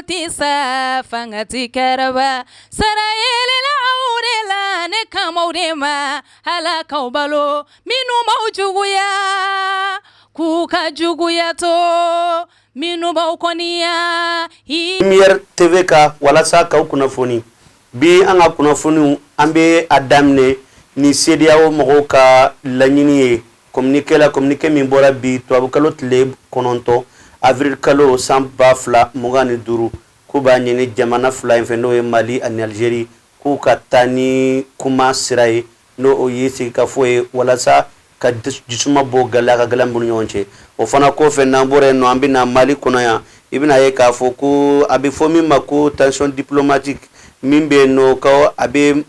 tɛ sa fanga tɛ kɛrɛba sara yelela aw de la ne kan b'aw de ma Ala k'aw balo minnu b'aw juguya k'u ka juguya to minnu b'aw kɔniya. Lumière TV kan walasa k'aw kunnafoni bi an ka kunnafoniw an bɛ a daminɛ ni CEDEAO mɔgɔw ka laɲini ye communiqué la communiqué min bɔra bi tubabukalo tile 9 avril kalo san 2025 k'u b'a ɲini jamana fila in fɛ n'o ye Mali ani Algérie k'u ka taa ni kuma sira ye n'o o ye sigikafɔ ye walasa ka jisuma bɔ gɛlɛya ka gɛlɛya b'u ni ɲɔgɔn cɛ. O fana kɔfɛ n'an bɔra yen nɔ an bɛ na Mali kɔnɔ yan i bɛna ye k'a fɔ ko a bɛ fɔ min ma ko tension diplomatique min bɛ yen nɔ ko a bɛ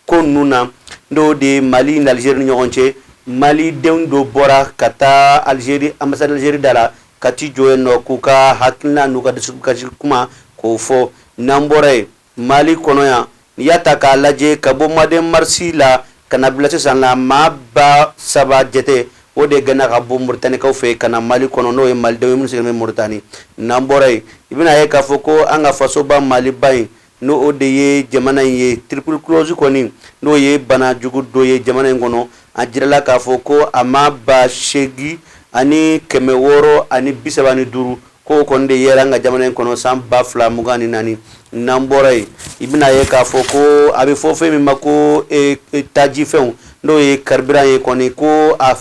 ko ninnu na n'o de ye Mali ni Algérie ni ɲɔgɔn cɛ. Malidenw dɔ bɔra ka taa Algérie ambassade Algérie da la ka t'i jɔ yen nɔ k'u ka hakilina n'u ka dusukasi kuma k'o fɔ. N'an bɔra yen Mali kɔnɔ yan n'i y'a ta k'a lajɛ ka bɔ mois de mars la ka na bila sisan la maa 3000 jate o de gɛnna ka bɔ Moritanikaw fɛ ka na Mali kɔnɔ n'o ye malidenw ye minnu sigilen bɛ Moritani. N'an bɔra yen i bɛna ye k'a fɔ ko an ka fasoba Maliba in n'o o de ye jamana in ye tuberculose kɔni n'o ye bana jugu dɔ ye jamana in kɔnɔ a jirala k'a fɔ ko a maa 8635 k'o kɔni de yera an ka jamana in kɔnɔ san 2024. N'an bɔra yen i bɛna ye k'a fɔ ko a bɛ fɔ fɛn min ma ko tajifɛnw n'o ye carburant ye kɔni ko a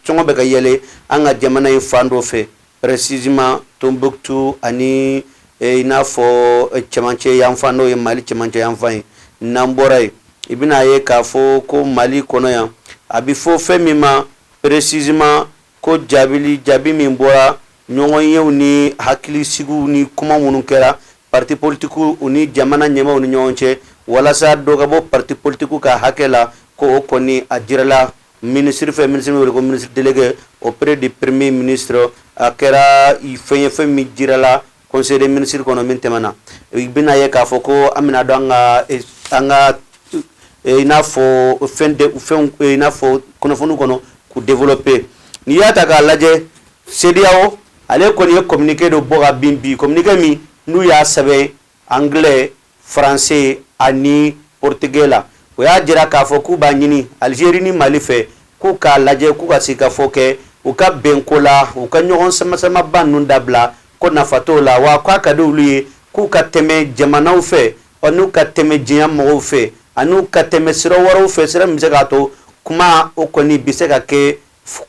sɔngɔ bɛ ka yɛlɛ an ka jamana in fan dɔ fɛ précisément Tombouctou ani i n'a fɔ cɛmancɛ yanfan n'o ye Mali cɛmancɛ yanfan ye. N'an bɔra yen i bɛna ye k'a fɔ ko Mali kɔnɔ yan a bɛ fɔ fɛn min ma précisément ko jaabili jaabi min bɔra ɲɔgɔnyew ni hakilisigiw ni kuma minnu kɛra parti politikiw u ni jamana ɲɛmaaw ni ɲɔgɔn cɛ walasa dɔ ka bɔ parti politikiw ka hakɛ la ko o kɔni a jirala minisiri fɛ minisiri min wele ko ministre délégué auprès du premier ministre a kɛra fɛn ye fɛn min jirala conseil des ministres kɔnɔ min tɛmɛna. I bɛna ye k'a fɔ ko an bɛna dɔn an ka i n'a fɔ fɛn fɛn i n'a fɔ kunnafoni kɔnɔ k'u développer. N'i y'a ta k'a lajɛ CEDEAO ale kɔni ye communiqué dɔ bɔ ka bin bi communiqué min n'u y'a sɛbɛn anglais, français ani portugais la o y'a jira k'a fɔ k'u b'a ɲini Algérie ni Mali fɛ k'u k'a lajɛ k'u ka sigikafɔ kɛ u ka bɛnko la u ka ɲɔgɔn samasamaba ninnu dabila ko nafa t'o la wa k'a ka di olu ye k'u ka tɛmɛ jamanaw fɛ n'u ka tɛmɛ diɲɛ mɔgɔw fɛ ani ka tɛmɛ sira wɛrɛw fɛ sira min bɛ se k'a to kuma o kɔni bɛ se ka kɛ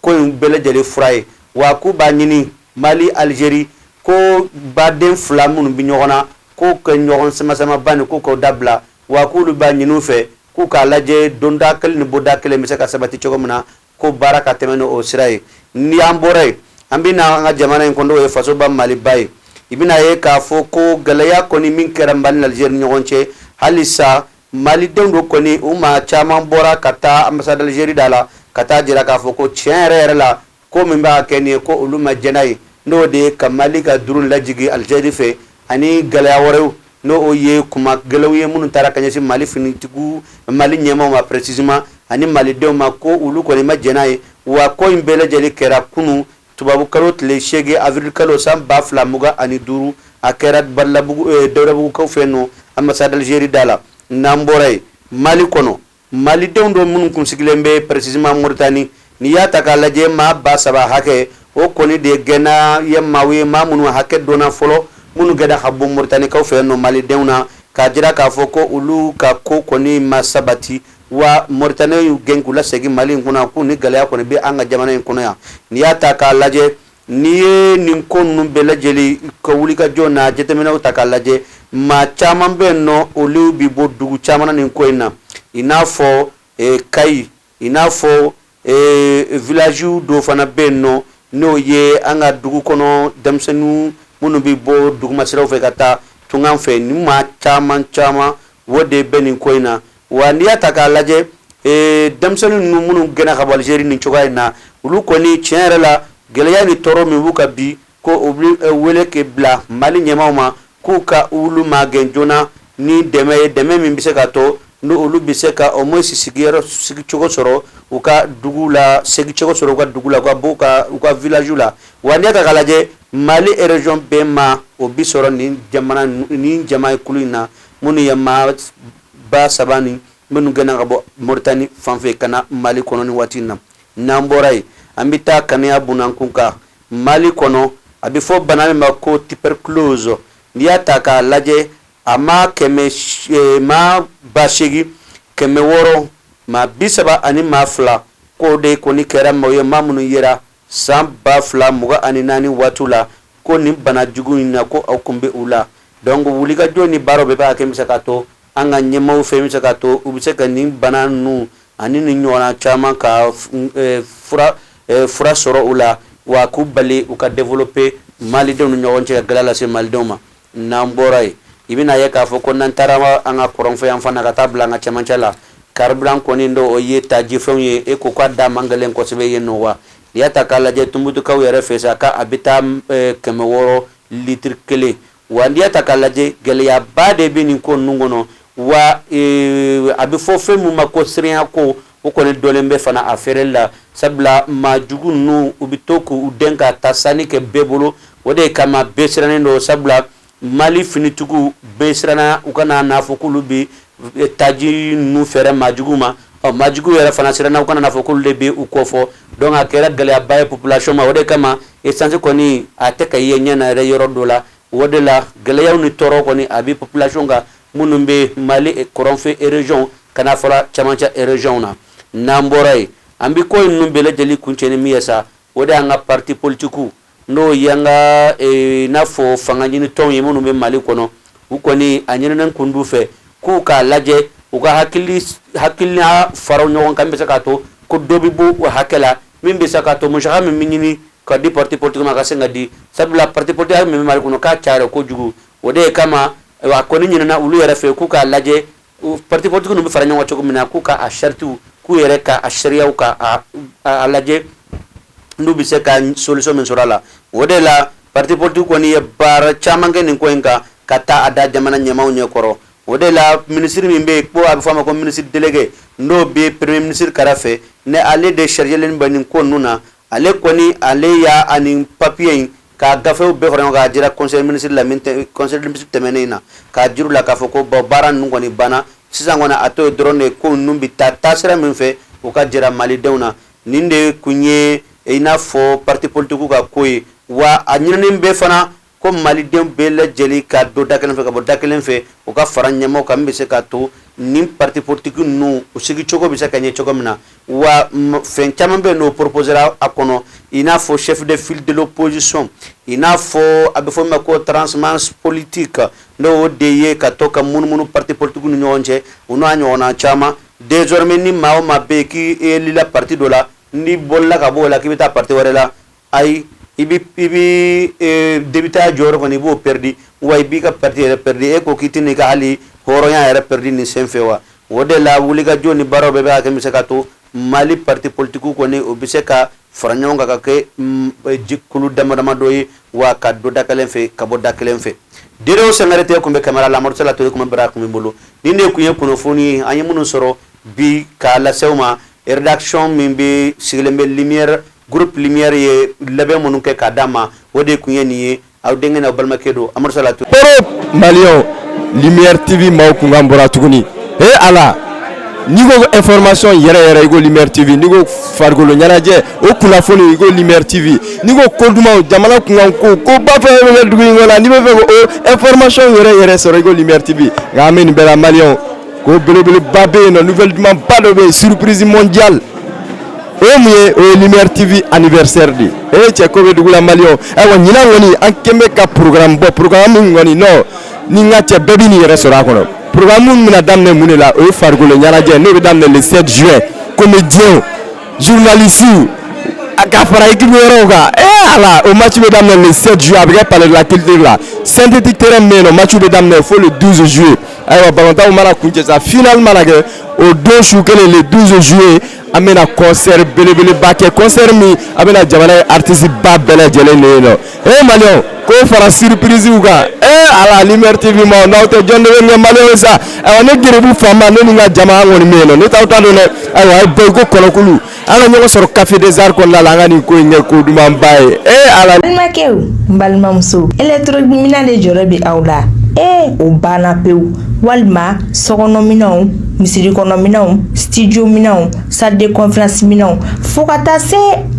ko in bɛɛ lajɛlen fura ye wa k'u b'a ɲini Mali Algérie ko baden fila minnu bɛ ɲɔgɔn na k'o kɛ ɲɔgɔn samasamaba nin k'o k'o dabila wa k'olu b'a ɲini u fɛ k'u k'a lajɛ donda kelen ni bɔda kelen bɛ se ka sabati cogo min na ko baara ka tɛmɛ ni o sira ye. Ni an bɔra yen an bɛ na an ka jamana in kɔnɔ o ye fasoba Maliba ye i bɛna ye k'a fɔ ko gɛlɛya kɔni min kɛra Mali ni Algérie ni ɲɔgɔn cɛ halisa malidenw dɔ kɔni u maa caman bɔra ka taa ambassade Algérie da la ka taa jira k'a fɔ ko tiɲɛ yɛrɛ yɛrɛ la ko min b'a kɛ nin ye ko olu ma jɛn n'a ye n'o de ye ka Mali ka drone lajigin Algérie fɛ ani gɛlɛya wɛrɛw n'o o ye kuma gɛlɛnw ye minnu taara ka ɲɛsin Mali finitigiw Mali ɲɛmaaw ma précisément ani malidenw ma ko olu kɔni ma jɛn n'a ye wa ko in bɛɛ lajɛlen kɛra kunun tubabu kalo tile 8 avril kalo san 2025 a kɛra Balabugu Dawudabugukaw fɛ nɔ ambassade Algérie da la. N'an bɔra yen Mali kɔnɔ malidenw dɔ minnu kun sigilen bɛ précisément Mauritanie n'i y'a ta k'a lajɛ maa 3000 hakɛ o kɔni de gɛnna ye maaw ye maa minnu hakɛ dɔnna fɔlɔ minnu gɛnna ka bɔ Mauritaniekaw fɛ nɔ malidenw na k'a jira k'a fɔ ko olu ka ko kɔni ma sabati wa Mauritanie y'u gɛn k'u lasegin Mali in kɔnɔ k'u ni gɛlɛya kɔni bɛ an ka jamana in kɔnɔ yan. N'i y'a ta k'a lajɛ n'i ye nin ko ninnu bɛɛ lajɛlen ka wuli ka jɔ n'a jateminɛw ta k'a lajɛ maa caman bɛ yen nɔ olu bɛ bɔ dugu caman na nin ko in na i n'a fɔ Kayi i n'a fɔ village dɔ fana bɛ yen nɔ n'o ye an ka dugu kɔnɔ denmisɛnninw minnu bɛ bɔ dugumasiraw fɛ ka taa tungan fɛ ni maa caman caman o de bɛ nin ko in na wa n'i y'a ta k'a lajɛ denmisɛnnin ninnu minnu gɛnna ka bɔ Algérie nin cogoya in na olu kɔni tiɲɛ yɛrɛ la gɛlɛya ni tɔɔrɔ min b'u kan bi ko u bɛ wele kɛ bila Mali ɲɛmaaw ma k'u ka olu magɛn joona ni dɛmɛ ye dɛmɛ min bɛ se ka to ni olu bɛ se ka au moins sigiyɔrɔ sigicogo sɔrɔ u ka dugu la segicogo sɔrɔ u ka dugu la u ka bɔ u ka village la wa n'i y'a ta k'a lajɛ Mali région bɛɛ ma o bi sɔrɔ nin jamana nin jamakulu in na, minnu ye maa 3000 ni minnu gɛnna ka bɔ Moritani fan fɛ ka na Mali kɔnɔ ni waati in na. N'an bɔra yen, an bɛ taa kaniya bunakun kan Mali kɔnɔ. A bɛ fɔ bana min ma ko tuberculose, n'i y'a ta k'a lajɛ, a maa kɛmɛ maa 8632, k'o de kɔni kɛra maaw ye, maa minnu yera san 2024 waati la ko nin bana jugu in na, ko aw kun bɛ u la. Donc wulikajɔ ni baaraw bɛɛ b'a kɛ bɛ se ka to an ka ɲɛmaaw fɛ, bɛ se ka to u bɛ se ka nin bana ninnu ani nin ɲɔgɔnna caman ka fura sɔrɔ u la, wa k'u bali u ka développer malidenw ni ɲɔgɔn cɛ, ka gɛlɛya lase malidenw ma. N'an bɔra yen, i bɛna ye k'a fɔ ko n'an taara an ka kɔrɔnfɛ yan fana, ka taa bila an ka cɛmancɛ la, carburant kɔni dɔ o ye tajifɛnw ye. E ko k'a da man gɛlɛn kosɛbɛ yen nɔ wa? N'i y'a ta k'a lajɛ, Tumutukaw yɛrɛ fɛ sa, k'a bɛ taa 600 litiri kelen. Wa n'i y'a ta k'a lajɛ, gɛlɛyaba de bɛ nin ko ninnu kɔnɔ. Wa a bɛ fɔ fɛn min ma ko siranya ko, o kɔni dɔlen bɛ fana a feereli la, sabula maa jugu ninnu, u bɛ to k'u den ka taa sanni kɛ bɛɛ bolo. O de kama bɛɛ sirannen don, sabula Mali finitigiw bɛɛ siranna u kana n'a fɔ k'olu bɛ taji ninnu feere maajugu ma. Ɔ, maajugu yɛrɛ fana siranna u kana n'a fɔ k'olu de bɛ u kɔfɔ. Donc a kɛra gɛlɛyaba ye population ma. O de kama essence kɔni a tɛ ka ye ɲɛ na yɛrɛ yɔrɔ dɔ la. O de la gɛlɛyaw ni tɔɔrɔ kɔni a bɛ population kan, minnu bɛ Mali kɔrɔnfɛ région ka n'a fɔra cɛmancɛ région na. N'an bɔra yen, an bɛ ko ninnu bɛɛ lajɛlen kuncɛ ni min ye sa, o de y'an ka parti politique, n'o y'an ka n'a fɔ fanga ɲini tɔnw ye minnu bɛ Mali kɔnɔ. U kɔni a ɲininen kun d'u fɛ k'u k'a lajɛ, u ka hakili hakilina fara ɲɔgɔn kan, min bɛ se k'a to ko dɔ bɛ bɔ o hakɛ la, min bɛ se k'a to musaka min bɛ ɲini ka di parti politique ma, a ka se ka di, sabula parti politique min bɛ Mali kɔnɔ, k'a cayara kojugu. O de kama a kɔni ɲinina olu yɛrɛ fɛ k'u k'a lajɛ, parti politique ninnu bɛ fara ɲɔgɔn kan cogo min na, k'u ka a saritiw, k'u yɛrɛ ka a sariyaw ka a lajɛ n'u bɛ se ka solution min sɔrɔ a la. O de la parti politique kɔni ye baara caman kɛ nin ko in kan ka taa a da jamana ɲɛmaaw ɲɛkɔrɔ. O de la minisiri min bɛ yen, ko a bɛ fɔ a ma ko ministre délégué, n'o bɛ premier ministre kɛrɛfɛ, ni ale de chargé bɛ nin ko ninnu na, ale kɔni ale y'a ani papier in k'a gafew bɛɛ fara ɲɔgɔn kan k'a jira conseil ministre la, min conseil ministre tɛmɛnen in na, k'a jira u la k'a fɔ ko bon, baara ninnu kɔni banna sisan kɔni. A to yen dɔrɔn de, ko ninnu bɛ taa taasira min fɛ, u ka jira malidenw na. Nin de kun ye i n'a fɔ parti politique ka ko ye. Wa a ɲininen bɛ fana ko malidenw bɛɛ lajɛlen ka don da kelen fɛ ka bɔ da kelen fɛ, u ka fara ɲɛmaaw kan, min bɛ se k'a to nin parti politique ninnu u sigi cogo bɛ se ka ɲɛ cogo min na. Wa fɛn caman bɛ yen, n'o proposera a kɔnɔ, i n'a fɔ chef de file de l'opposition, i n'a fɔ a bɛ fɔ min ma ko transhumance politique, n'o de ye ka to ka munumunu parti politique ni ɲɔgɔn cɛ, o n'a ɲɔgɔnna caman. Désormais, ni maa o maa bɛ yen k'i élila parti dɔ la, n'i bolila ka bɔ o la k'i bɛ taa parti wɛrɛ la, ayi, i bɛ député jɔyɔrɔ kɔni, i b'o perdi, wa i b'i ka parti yɛrɛ perdi. E ko k'i tɛ n'i ka hali hɔrɔnya yɛrɛ perdi nin sen fɛ wa? O de la wulikajɔ ni baaraw bɛɛ bɛ ka kɛ min bɛ se ka to Mali parti politique kɔni, o bɛ se ka fara ɲɔgɔn kan ka kɛ jɛkulu dama dama dɔ ye, wa ka don da kelen fɛ ka bɔ da kelen fɛ. Derew Sangare tɛ kun bɛ caméra la, Amadu Sala Ture kuma bara kun bɛ bolo. Nin de kun ye kunnafoni ye an ye minnu sɔrɔ bi k'a lase aw ma. Rédaction min bɛ sigilen bɛ Lumière, groupe Lumière ye labɛn minnu kɛ k'a d'a ma, o de kun ye nin ye. Aw denkɛ n'aw balimakɛ don, Amadu Sala Ture. Poro maliyɛnw, Lumière TV maaw kunkan bɔra tuguni. E ala, n'i ko information yɛrɛ yɛrɛ, i ko Lumière TV. N'i ko farikolo ɲɛnajɛ, o kunnafoni, i ko Lumière TV. N'i ko ko dumanw, jamana kunkan ko, ko ba fɛn fɛn bɛ dugu in kɔnɔ, n'i bɛ fɛ ko o information yɛrɛ yɛrɛ sɔrɔ, i ko Lumière TV. Nka an bɛ nin bɛɛ la, maliyɛnw, ko belebeleba bɛ yen nɔ, nouvelle dumanba dɔ bɛ yen, surprise mondiale. O ye mun ye? O ye Lumière TV anniversaire de ye. E cɛ, ko bɛ dugu la, maliyɛnw. Ayiwa, ɲinan kɔni an kɛn bɛ ka programme bɔ, programme min kɔni non ni n ka cɛ bɛɛ bɛ n'i yɛrɛ sɔrɔ a kɔnɔ. Programme min bɛna daminɛ mun de la? O ye farikolo ɲɛnajɛ, n'o bɛ daminɛ le 7 juin. Comédien, journaliste, ka fara équipe wɛrɛw kan. Eh ala, o match bɛ daminɛ le 7 juin, a bɛ kɛ palais de la culture la, synthétique terrain min bɛ yen nɔ. Match bɛ daminɛ fo le 12 juillet. Ayiwa, balontanw mana kuncɛ sa, final mana kɛ, o don su kelen, le 12 juillet, an bɛna concert belebeleba kɛ, concert min a bɛna jamana ye artiste ba bɛɛ lajɛlen de ye nɔ. Eh maliyɛnw, k'o fara surprise kan. Eh ala, Lumière TV ma, n'aw tɛ, jɔn de bɛ ɲɛ maliyɛnw sa? Ayiwa, ne geribu faama, ne ni n ka jama, an kɔni bɛ yen nɔ, ne t'aw ta dɔn dɛ. Ayiwa, a ye bɔ i ko kɔnɔkulu, an ka ɲɔgɔn sɔrɔ Café des Arts kɔnɔna la, an ka nin ko in kɛ ko dumanba ye. Eh ala. Balimakɛw. N balimamuso, électronique minɛn de jɔrɔ bɛ aw la? Ee, o banna pewu. Walima sokɔnɔminɛnw, misiri kɔnɔminɛnw, studio minɛnw, salle de conférence minɛnw, fo ka taa se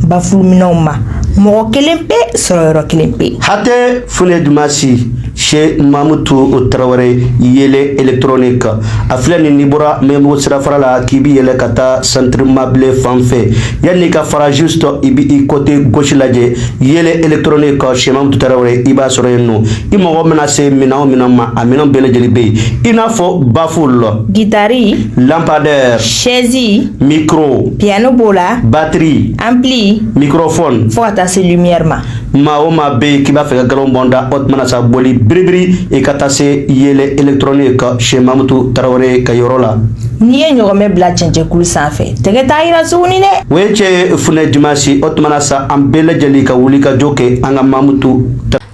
baffle minɛnw ma, mɔgɔ kelen pe sɔrɔ yɔrɔ kelen pe. Hatɛ Funɛ Dumasi chez Mamutu Tarawele, Yele Électronique, a filɛ nin, n'i bɔra Mɛmɔgɔ sirafara la k'i bɛ yɛlɛ ka taa centre Mabile fan fɛ, yanni ka fara, juste i bɛ i côté gauche lajɛ, Yele Électronique chez Mamutu Tarawele, i b'a sɔrɔ yen nɔ. I mago mana se minɛn o minɛn ma, a minɛn bɛɛ lajɛlen bɛ yen, i n'a fɔ baffle, guitare, lampadaire, chaise, micro, piano b'o la, batterie, ampli, microphone, fo ka taa se lumière ma. Maa o maa bɛ yen k'i b'a fɛ ka galon bɔn da, o tuma na sa, boli biribiri, i ka taa se Yele Électronique chez Mamutu Tarawele ka yɔrɔ la. N'i ye ɲɔgɔmɛ bila cɛncɛnkulu sanfɛ, tɛgɛ t'a yira tuguni dɛ. O ye cɛ Funɛ Dimasi. O tuma na sa, an bɛɛ lajɛlen ka wuli ka jɔ kɛ an ka Mamutu.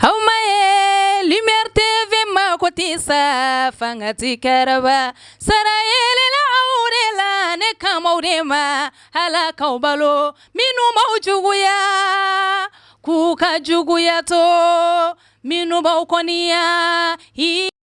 Aw ma ye Lumière TV mako tɛ sa, fanga ti kɛrɛba sara yelela aw de la, ne kamaw de ma Ala k'aw balo, minnu b'aw juguya k'u ka juguya to, minnu b'aw kɔniya.